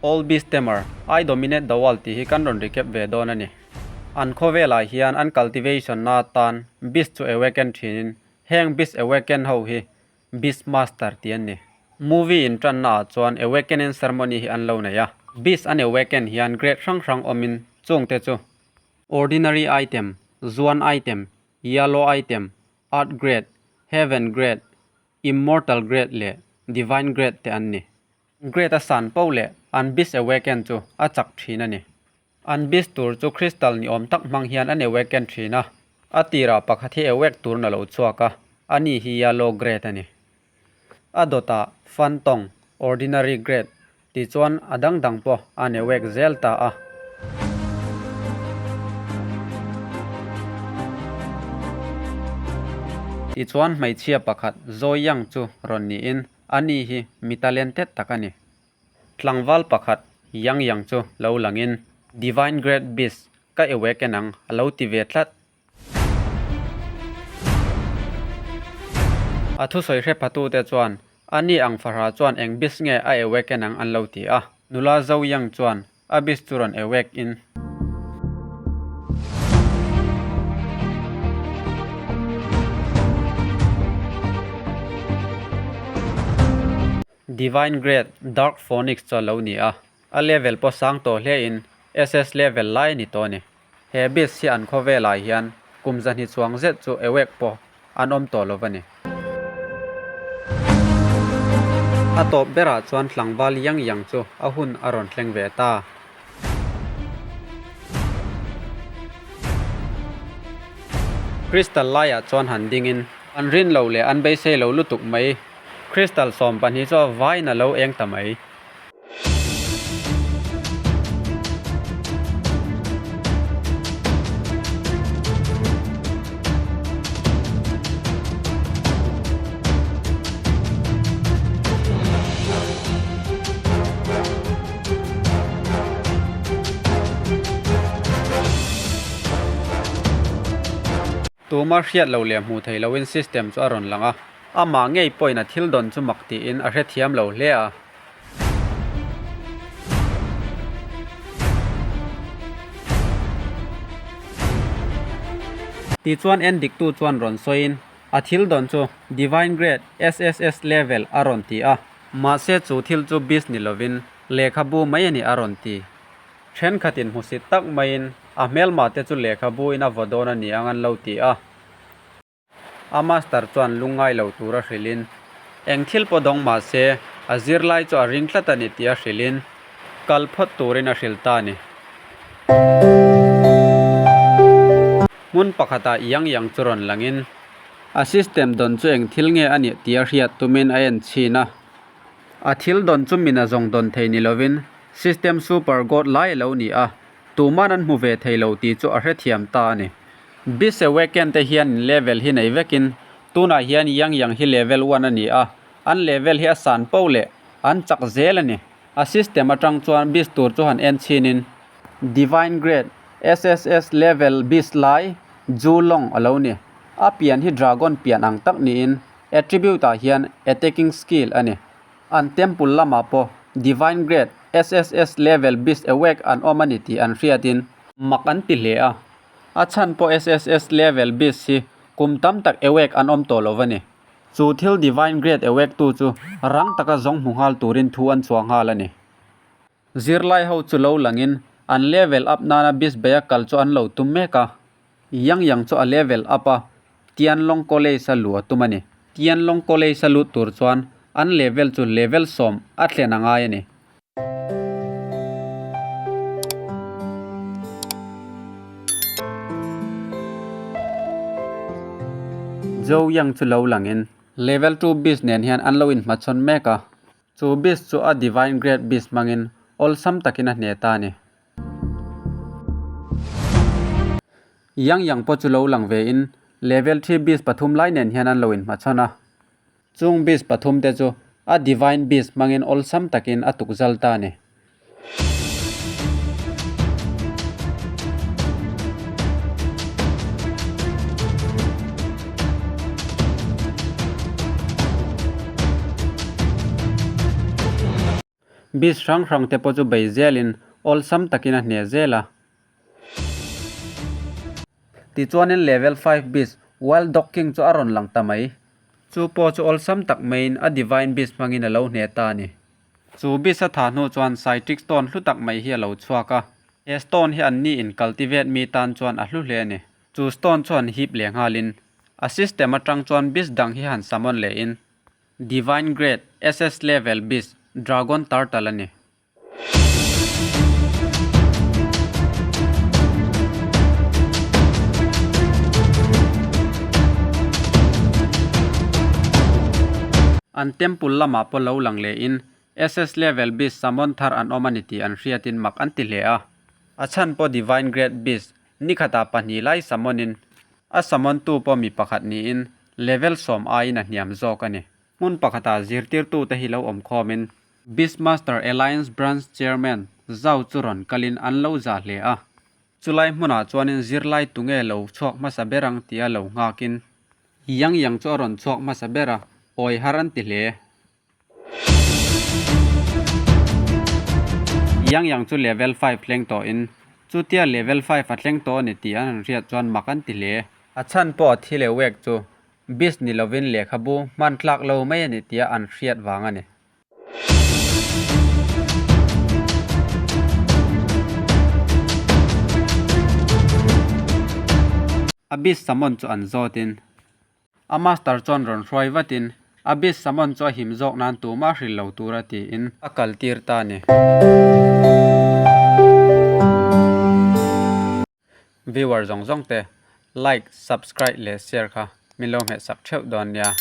All Beast Tamer, I Dominate the World tih hi kan rawn recap ve dawn a ni. An khawvelah hian an cultivation na atan beast chu awaken thinin heng beast awaken ho hi Beast Master tih an ni. Movie in tanna ah chuan awakening ceremony hi an lo nei a. Beast an awaken hian grade hrang hrang awmin chungte chu Ordinary item, Zuan item, Yellow item, Earth grade, Heaven grade, Immortal grade leh Divine grade te an ni. Grade a san poh leh an Beast Awaken chu a chak thin a ni. An Beast tur chu Crystal ni awm tak hmang hian an awaken thin a, a tirah pakhat hi awake turin a lo chhuak a, ani hi Yellow grade a ni. A dawtah Fantong, Ordinary grade, Tichuan a dang dang pawh a newek zel ta a. Tichuan hmeichhia pakhat Zoe Yang chu rawn niin ani hi mi talented tak a ni. Tlangval pakhat Yang Yang chu lo langin Divine Great Beast ka awaken ang a lo ti ve tlat. A thusawi hre phatute chuan a ni ang fahra chuan eng bis nge a awaken ang an lo ti a. Nula Zo Yang chuan a bis chu rawn awake in. Divine Grade Dark Phoenix chu a lo ni a, a level pawh sang tawh hle in SS level lai a ni tawh a ni. He beast hi an khawvelah hian kum zahnih chuang zet chu awake pawh an awm tawh lo va ni. A tawp berah chuan tlangval yang yang chu a hun a rawn thleng ve ta. Crystal laiah chuan han dingin an rin lo leh an beisei lo lutuk mai. Crystal 12 chu a vaiin a lo eng ta mai. Tuma hriat lo leh hmuh theih loin system chu a rawn lang a, amah ngei pawhin a thil dawn chu mak tiin a hrethiam lo hle a. Tichuan en diktu chuan rawn sawiin a thil dawn chu Divine Grade SSS Level a rawn ti a. Mahse chu thil chu bis ni lovin lehkhabu mai a ni a rawn ti. Thenkhatin hmusit tak maiin a hmelmate chu lehkhabu in a vaw dawn a ni ang an lo ti a. A master chuan lungngai lo tura hrilhin, Eng thil pawh dawng mah se, a zirlai chu a ring tlat a ni tih a hrilhin, kal phawt turin a hrilh ta a ni. Hmun pakhatah Yang Yang chu rawn langin, a system dawn chu eng thil nge a nih tih a hriat tumin a en chhin a. A thil dawn chu min a zawng dawn thei ni lovin, system super god lai a lo ni a, tuman an hmu ve thei lo tih chu a hrethiam ta a ni. Bise weekend te hian in level hi nei vekin tunah hian Yang Yang hi level one a ni a, an level hi a san poh leh an chak zel a ni. A system atang chuan bis tur chu han en chhinin Divine Grade, SSS level bis lai Zhu Long a lo ni. A pian hi dragon pian ang tak niin attribute ah hian attacking skill a ni. An temple lamah pawh Divine Grade, SSS level bis awake an awm a ni tih an hriatin mak an ti hle a. A chhan pawh SSS level beast hi kum tam tak awake an awm tawh lo va ni. Chu thil Divine Grade awake tu chu rang taka zawng hmu nghal turin thu an chhuah nghal a ni. Zirlai ho chu lo langin an level up nana beast beia kal chu an lo tum mek a. Yang Yang chu a level up a, Tianlong College a luh a tum a ni. Tianlong College a lut tur chuan an level chu level sawm a thlen a ngai a ni. Zhou Yang chu lo langin Level 2 beast nen hian an lo inhmachhawn mek a, chu beast chu a Divine Grade Beast hmangin awlsam takin a hneh ta a ni. Yang Yang pawh chu lo lang vein Level 3 beast pathum lai nen hian an lo inhmachhawn a. Chung beast pathum te chu a divine beast hmangin awlsam takin a tuk zal ta a ni. Beast hrang hrang te pawh chu bei zelin awlsam takin a hneh zel a. Tichuanin level 5 beast Wild Dog King chu a rawn lang ta mai. Chu pawh chu awlsam tak maiin a divine beast hmangin a lo hneh ta a ni. Chu beast a thah hnu chuan Psychic Stone hlu tak mai hi a lo chhuak a. He stone hi an ni in cultivate mi tan chuan a hlu hle a ni. Chu stone chuan hip leh nghalin a system atang chuan beast dang hi han summon lehin Divine Grade SS Level Beast Dragon Turtle a ni. An temple lamah pawh lo lang lehin SS level beast summon thar an awm a ni tih an hriatin mak an ti hle a. A chhan pawh Divine Grade Beast nikhatah pahnih lai summon in a summon tu pawh mi pakhat niin level sawm aiin a hniam zawk a ni. Hmun pakhatah zirtirtute hi lo awm khawmin Beastmaster Alliance Branch Chairman Zhao chu rawn kalin an lo zah hle a. Chulai hmunah chuanin zirlai tunge lo chhuak hmasa ber ang tia lo nghakin Yang Yang chu a rawn chhuak hmasa ber a, awi har an ti hle. Yang Yang chu level 5 thleng tawhin chutia level 5 a thleng tawh a ni tih an han hriat chuan mak an ti hle. A chhan pawh a thi leh wek chu beast ni lovin lehkhabu hman tlak lo mai a ni tia an hriat vang a ni. A beast summon chu an zawtin A master chuan rawn hruai vatin a beast summon chu a him zawk nan tumah hrilh lo tura tiin a kal tir ta a ni. Viewer zawng zawng te like, subscribe leh share kha min lo hmeh sak theuh dawn nia.